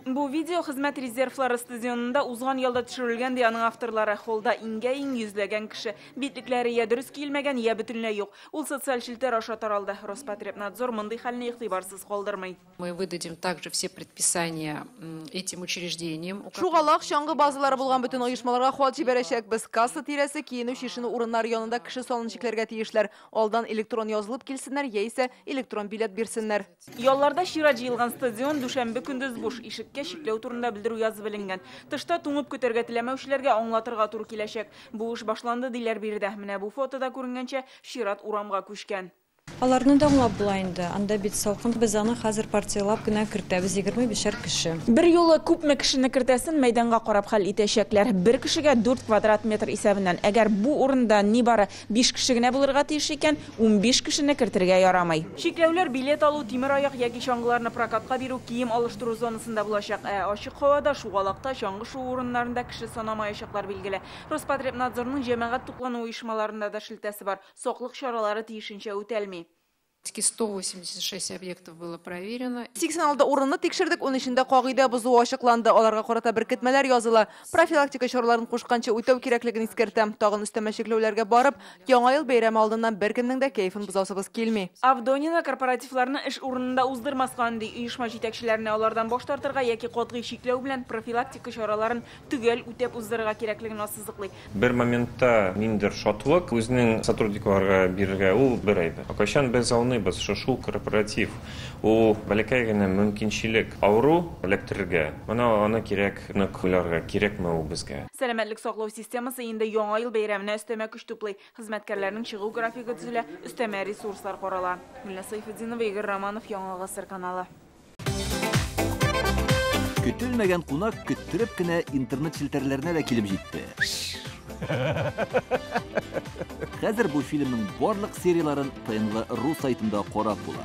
Бу видео Хезмәт резервлары стадионында узган ялда төшерелгән, ди аның авторлары. Холлда иңгә-иң йөзләгән кеше. Битлекләре я дөрес киелмәгән, я бөтенләй юк. Ул социаль челтәр аша таралды. Роспотребнадзор мондый хәлне игътибарсыз калдырмый. Мы выдадим также все предписания этим учреждениям. Шугалак, чаңгы базалары булган бөтен оешмаларга хат җибәрәчәкбез. Касса тирәсе, киенү-чишенү урыннары янында кеше санын чикләргә тиешләр. Алдан электрон язылып килсеннәр яисә электрон билет бирсеннәр. Ялларда чират җыелган стадион дүшәмбе көндез буш. Ишеккә чикләү турында белдерү язып эленгән. Тышта туңып көтәргә теләмәүчеләргә аңлатырга туры киләчәк. Бу эш башланды, диләр биредә. Менә бу фотода күренгәнчә, чират урамга күчкән. Аларны да аңлап була инде. Анда бит салкын. Без аны хәзер партияләп кенә кертәбез, 25-әр кеше. Бер юлы күпме кешене кертәсен мәйданга карап хәл итәчәкләр. Бер кешегә 4 квадрат метр исәбеннән. Әгәр бу урында нибары 5 кеше генә булырга тиеш икән, 15 кешене кертергә ярамый. Чикләүләр билет алу, тимер аяк яки чаңгыларны прокатка бирү, кием алыштыру зонасында булачак. Ә ачык һавада, шугалакта, чаңгы шуу урыннарында кеше санамаячаклар, билгеле. Роспотребнадзорның җәмәгать туклану оешмаларында да шелтәсе бар. Саклык чаралары тиешенчә үтәлми. 186 объектов было проверено. 86 урынны тикшердек, 13-ндә кагыйдә бозу ачыкланды. Аларга карата беркетмәләр языла. Профилактика чараларын кушканчы үтәү кирәклеген искәртәм. Тагын өстәмә чикләүләргә барып, Яңа ел бәйрәме алдыннан беркемнең дә кәефен бозасыбыз килми. Авдонина корпоративларны эш урынында уздырмаска өнди. Оешма җитәкчеләренә алардан баш тартырга яки катгый чикләү белән профилактика чараларын төгәл үтәп уздырырга кирәклеген ассызыклый. Бер моментта ниндидер шатлык үзенең сотрудникларга бирергә, ул бер әйбер. Ә кайчан без аңлыйбыз, что шул корпоратив, ул бәләкәй генә мөмкинчелек авыру эләктерергә, менә аны кирәк нык уйларга, кирәкме ул безгә. Сәламәтлек саклау системасы инде Яңа ел бәйрәменә өстәмә көч туплый. Хезмәткәрләрнең чыгу графигы төзелә, өстәмә ресурслар карала. Гөлназ Сәйфетдинова, Игорь Романов, Яңа Гасыр каналы. Көтелмәгән кунак көттереп кенә интернет челтәрләренә дә килеп җитте. Хәзер бу фильмның барлык серияләрен ТНВ.ру сайтында карап була.